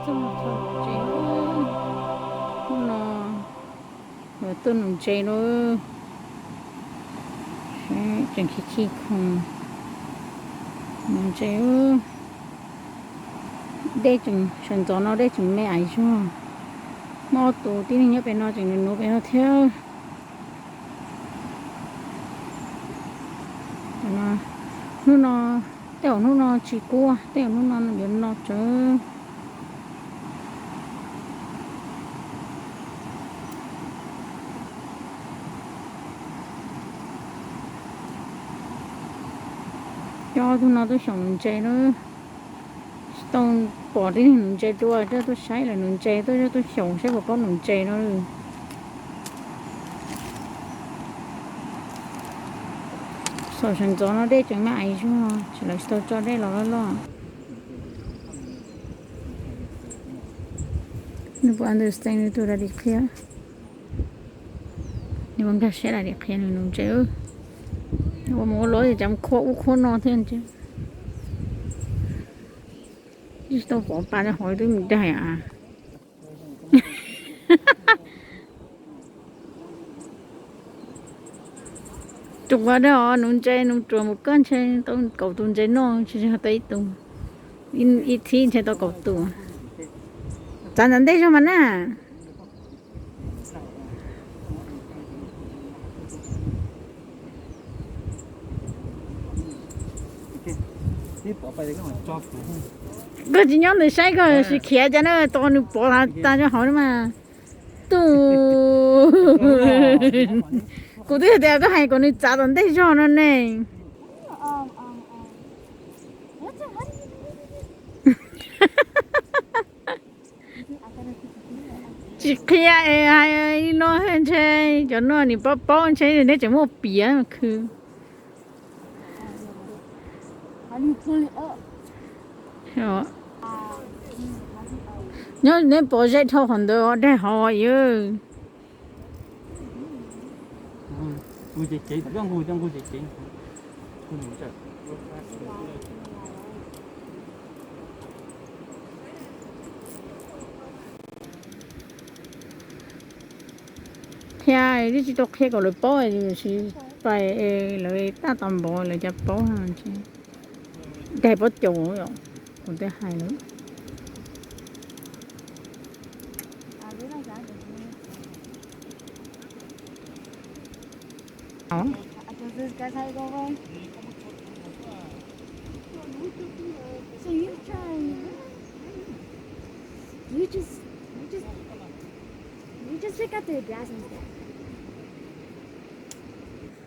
Txog tsev, hnub no yuav tuaj nuv ntses lauj. Tseem khi khi khoom nuv ntses. Dej tseem sawv ntxov no dej tseem me aiv zog. Muaj ob tug tib neeg nyob pem no tseem nuv pem no thiab. Hnub no, tej zaum hnub no tsis kub, tej zaum hnub no yuav no tsawv. Coj tug no tuaj xyaum nuv ntses na. Tsis tau pom tib neeg nuv ntses dua, coj tuaj saib lawv nuv ntses, tuaj coj tuaj xyaum saib puas paub nuv ntses no. Saum sawv ntxov no dej tseem me aiv zog, tsis, lawv tsis tau tso dej los loj loj. Nws puas understand nws tus dab dis qhia? Nws ua nkag siab dab dis qhia nws nuv ntses. Ua mus ua los ces cov khuab ub khuab no thiab ntses. Tsis tau pom pas rau hauv twb mus daig a. Tus uas dag os, nuv ntses nuv ruam mus koj ntshe tau kaum tus ntses noj, tsis yog tau ib tug, ib thib ntshe tau kaum tus. Txav ntawm ntej zog mas na. Koj tsis nyob ntawd saib koj sim khiav cas na, tos nws pov tas rau hauv na mas. Tus, kuv twb tias koj hais kom nws txav tom ntej zog no ne. Tsis qhia es hais li no ntshe cov no nim paub paub ntshe neb tseem muaj piav khw. Nyob neb pom zeb dhau qhov ntawd daig hauv yog. Thiab twb tsis tau qhia kom lawv paub, tsis pais lawv tab tom npov lawv cov paub no. Daig pob caus, kuv twb hais lawm.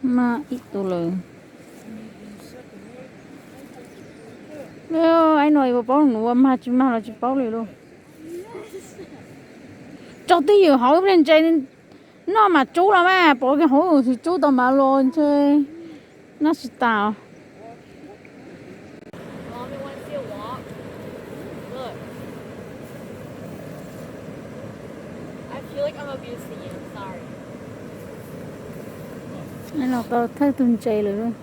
Mag ib tug lawm. Aib no yuav paub nuv ua mag tsis mag los tsis paub li lauj. Tso twj ywm hauv ib pliag ntses noj mas tsub los mas, pov kiag hauv tsis tsub tau mas los ntshe noj tsis tas. Aib no tau thawj tug ntses lawm.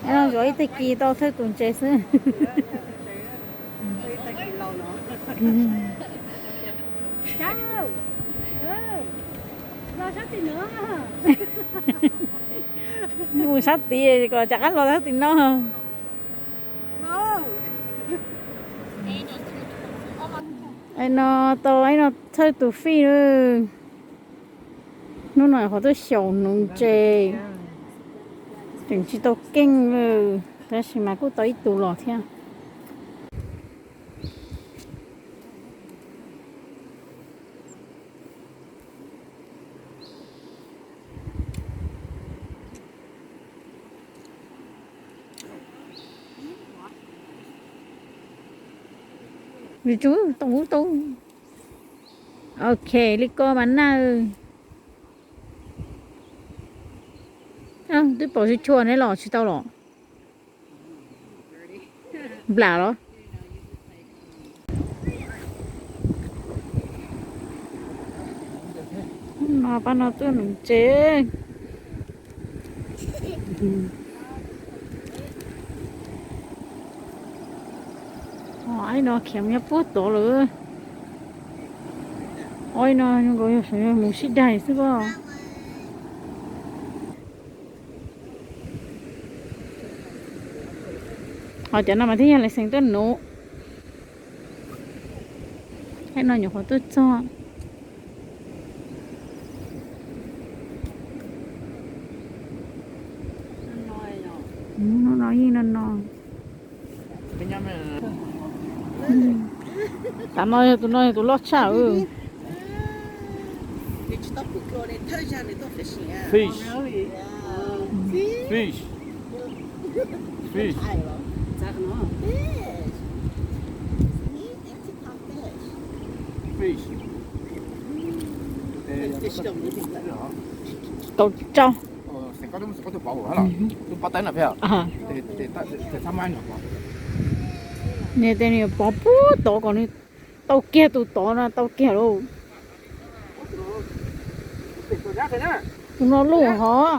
Aib no yuav ib tag kis tau thawj tus ntses xwb. Mus sab tid kom rov qab los sab tim no. Aib no tau, aib no thawj tus fij lawm. Hnub no qhov tuaj xyaum nuv ntses, tseem tsis tau keej, tab sis mas kuj tau ib tug los thiab. Li tsub tau ub tau. Ok, li ko mas na. Twb pom tsis tshua ne los tsis tau los. Nplam los. Pab no tuaj nuv tsev. Ib no khiav nyob puag tod lawm. Ib no nkaus yog mus sib daig xwb pob. Ho cov no mas thiaj yog lawv xeem tuaj nuv. Ib no nyuam qhuav tuaj txog. Hnub no yeej no no. Tav no yog tus no yog tus loj tshaj. Fish. Fish. Fish. Fish. Kaum rau. Niag tej niag pov puag tod kom nws tau kiag tus tod no tau kiag lauj. Tus no luj hov.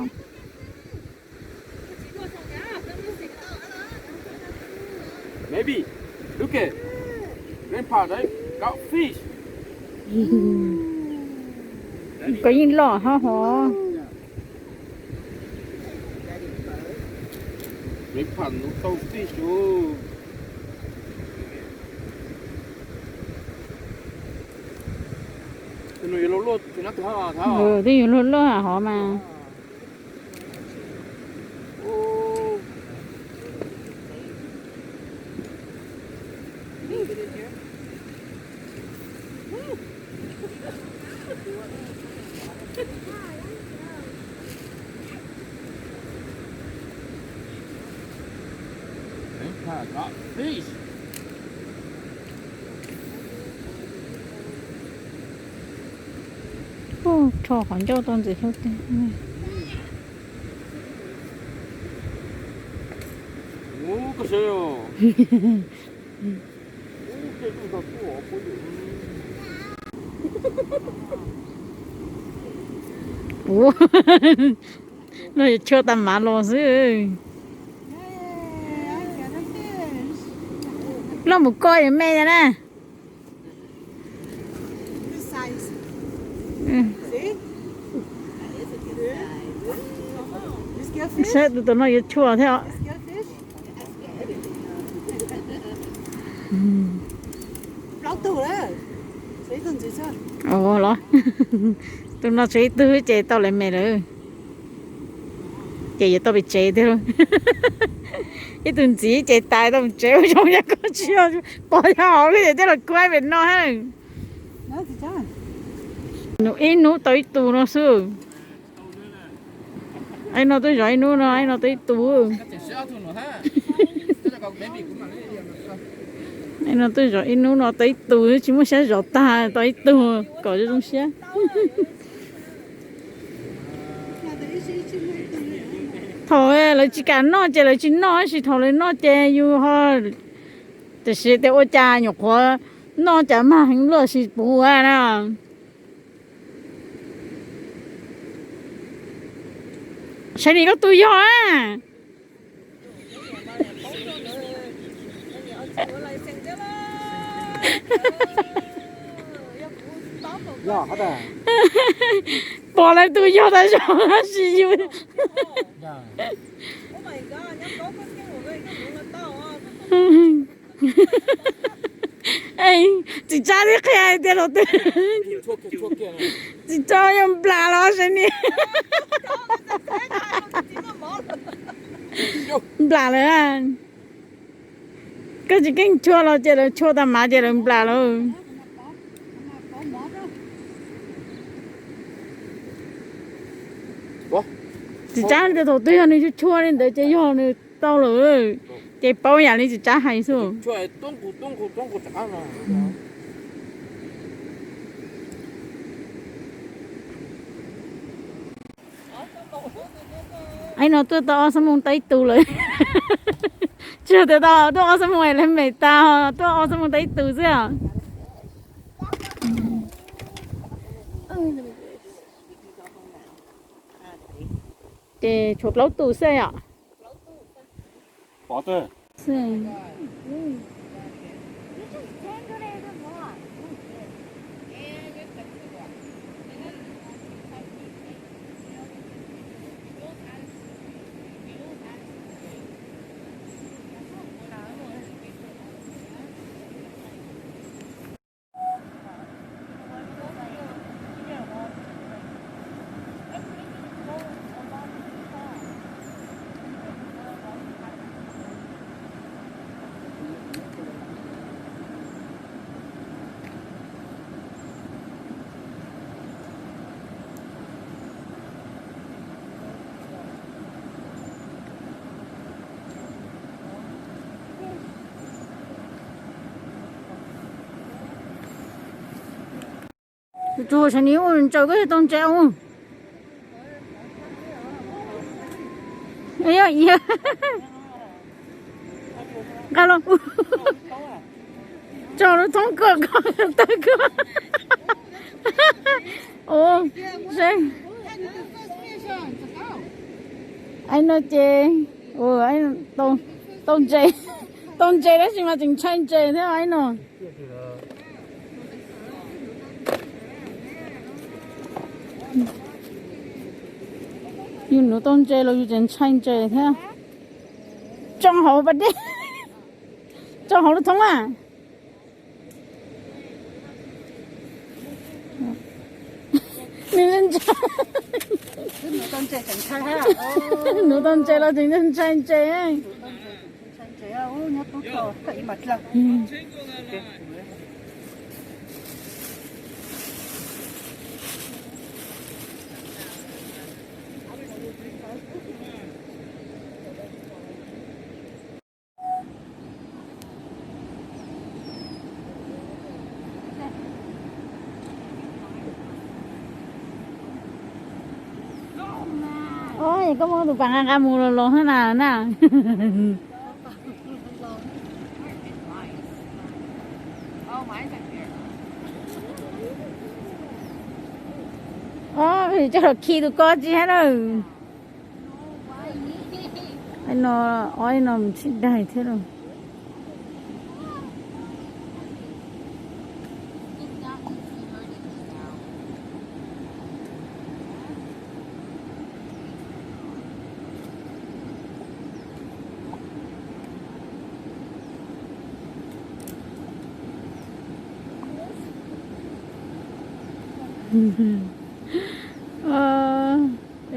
Maybe. Look at. Grandpa, they got fish. Koj yeej loj hov hov. Grandpa, no tau fish. Twb yuav luaj luaj hov mas. Rho qhov ncauj tau ntxiv hlub tiag. Ua, no yuav tshuaj tag mav los xwb. Loj mus koj yuav me na. Saib tus, tus no yuav tshuaj thiab. Los, tus no tshuav ib tug ces tau lawv me lawm. Ces yuav tau pem tsev tiag lauj. Ib tug ntxiv ces tas tau pem tsev ua zoo yog koj tsis yog pom yog hauv lub ces tej los kuaib pem no. Nws ib hnub tau ib tug no xwb. Ib no twb zov ib hnub no, ib no tau ib tug. Ib no twb zov ib hnub no tau ib tug, tsis muaj siab zov tag tau ib tug kom zoo siab. Thaum lawv tsis kam noj ces lawv tsis noj, tab sis thaum lawv noj ces yus ho, tiam sis tias ua cas nyuam qhuav noj cas mag heev luaj sis puv ua na. Saib nis koj tus yog a. Pom lawv tus yog tas zog tab sis yus. Txiv Tsab twb qhia hais tias los twg, Txiv Tsab yog nplas los seb ni. Nplas lawm. Koj tsis keej tshuaj los ces lawv tshuaj tag mav ces lawv nplas lawm. Txiv Tsab tias thaum twg yog nws tshuaj tshuaj li ntawd ces yog nws tau lawm. Ces paub yam li Txiv Tsab hais xwb. Ib no tuaj tau ob xuab moos tau ib tug lawm. Tsis yog tias tau tuaj ob xuab moos es lawv mem tas, tuaj ob xuab moos tau ib tug xwb os. Tshuav plaub tus xwb yom. Tus tsov sawv ni ua ntsaws koj tau ntses ua. Nqa los tso lub thoob koj koj tawg koj. Ua, seb. Aib no ces tau ntses, tau ntses tab sis mas tseem ntshai ntses thiab aib no. Yus nuv tau ntses los yus tseem ntshai ntses thiab. Tso hauv pas dej, tso hauv lub thoob a. Nws ntshai, nuv tau ntses los tseem ntshai ntses. Koj muab tus pas nqa nqa mus los los hab na na. Coj los khi tus ko tsis hab na. No, no mus tsis daig thiab lauj.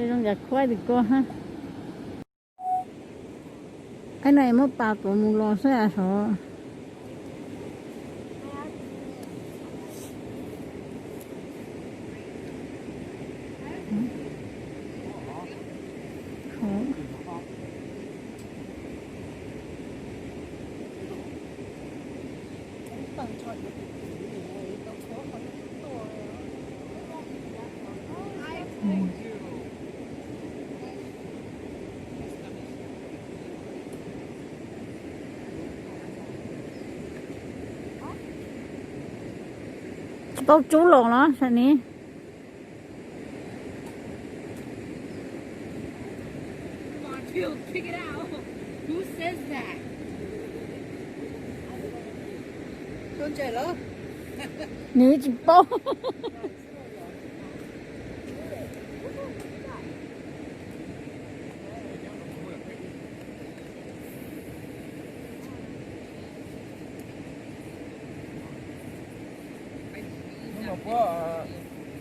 Zoo cas khuaib tus ko hab. Aib no es muab pas tuav mus los xwb as sov. Tau tsub los no sab ni. Nws tsis paub.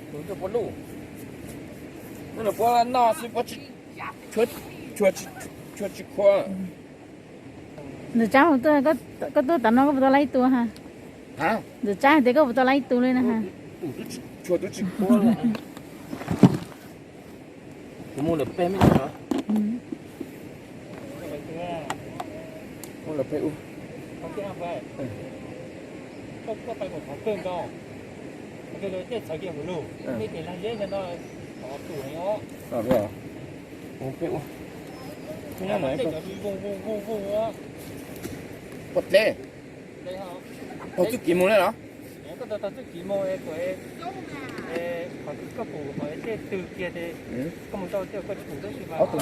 Tus ntsuj puab luj, hnub no puab noj xwb, puab tsis, tshua tsis khuav. Ntxawm Tsab, koj tuaj tav no koj puas tau laib ib tug ha? Ntxawm Tsab hais tias koj puas tau laib ib tug li na ha? Tshua tub tsis khuav. Kuv mus lawm peb me ntsis. Mus lawm peb ub. Mus peb ub. Pom dleb. Pom txuj kev mus na los? Koj tau txuj kev mus es kom, qhov koj pum qhov dej tw kiag ces koj mus rau tej koj tsis pum tab sis mas koj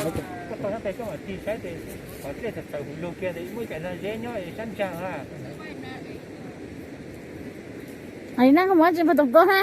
tau nyob pem koj mam tig saib ces qhov dej txawm txawm huv lug kiag ces muaj ib cov no zeb nyob es sab ntsa na. Ai na, koj mus tsis pom tus koj na.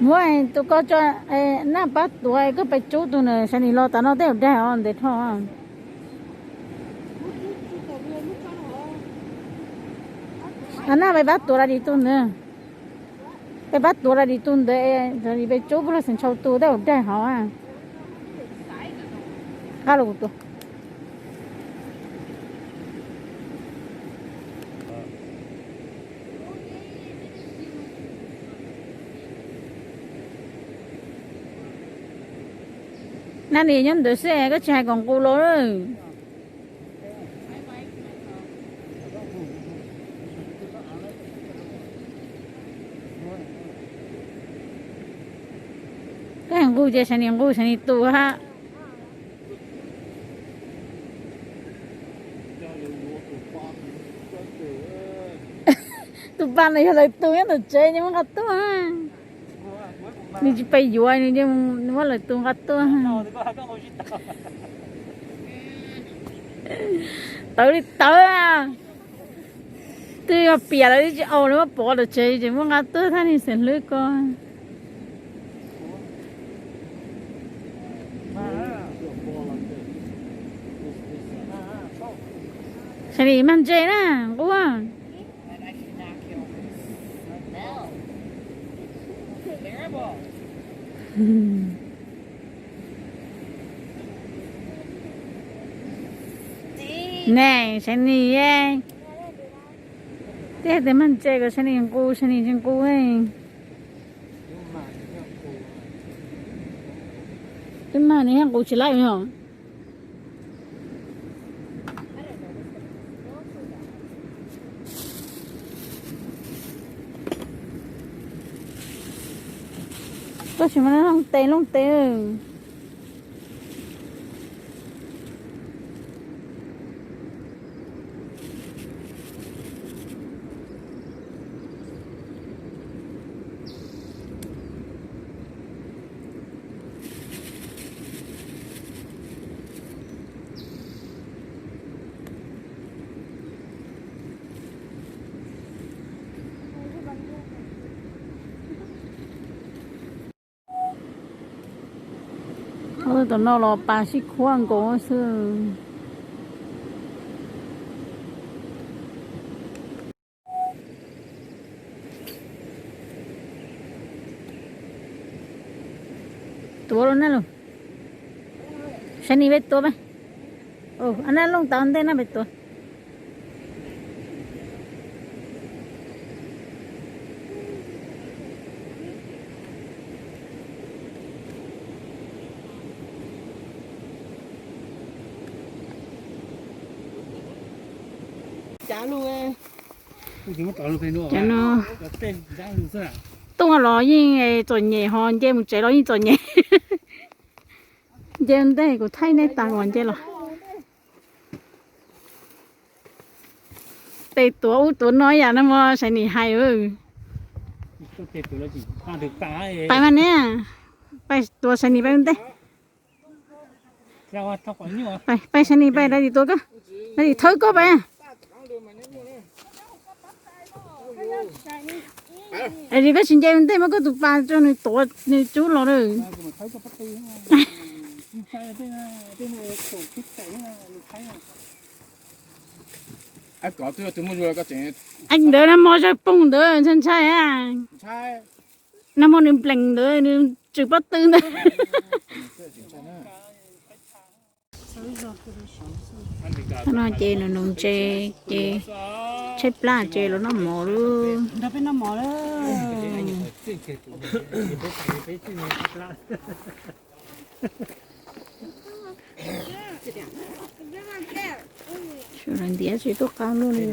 Muab tus koj tso, nab pab tuav koj pes tsub tus nws sawv nis los tas no tej zaum dag os ntev dhau. Nab pes pab tuav la dim tus ntawd, pes pab tuav la dim tus ntawd, pes tsub puag los xeem ntshaus tus tej zaum dag hov. Qab los kuv tus Nab nim nyob ntawd xwb koj tsis hais kom nqus los. Koj hais nqus ces sawv nis nqus sawv nis tus ha. Tus pas no yog lawv tus nyob tom tsev ces muab nqa tuaj. Nws tsis pes yuav, nws muab lawv tus nqa tuaj. Tawv li tawv. Twb yog piam lawv twb tsis aus lawv muab pov tom tsev ces muab nqa tuaj thaj ni xeem hlwb ko. Sawv nis mag ntse na, nquab. Ne, sawv nis, twb hais tias mag ntse kom sawv nis nqus, sawv nis tsis nqus. Twb mag nws yeej nqus tsis laib os. Koj tsis muaj looj tes looj tes. Tam no los pas sib khuab nkaus xwb. Tuav los na los. Sawv nis peb tuav peb. Ab, nab looj tau ntej na peb tuav. Cov no tuaj los yeej txom nyem ho nce mus tsev los yeej txom nyem. Nce ntej kuv thaij nej tas kom nce los. Tes tuav ub tuav no yam no mog, sawv nis hais. Pais mas ne, pais tuav sawv nis pais ntej. Pais sawv nis pais, dab tsis tuav koj, dab tsis thawb koj pais. Es koj tsis nce ntej muab koj tus pas rau nws tuav nws tsub los lawm. Ntawd nag hmo zawg poog ntawd ntshai ntshai. Nag hmo nws nplees ntawd nws tswm pob tw ntag. Thaum no ces nws nws ntses ces tshaib plab ces los noj mov lawm. Sawv daws ntiav tsis tuaj qab luaj li.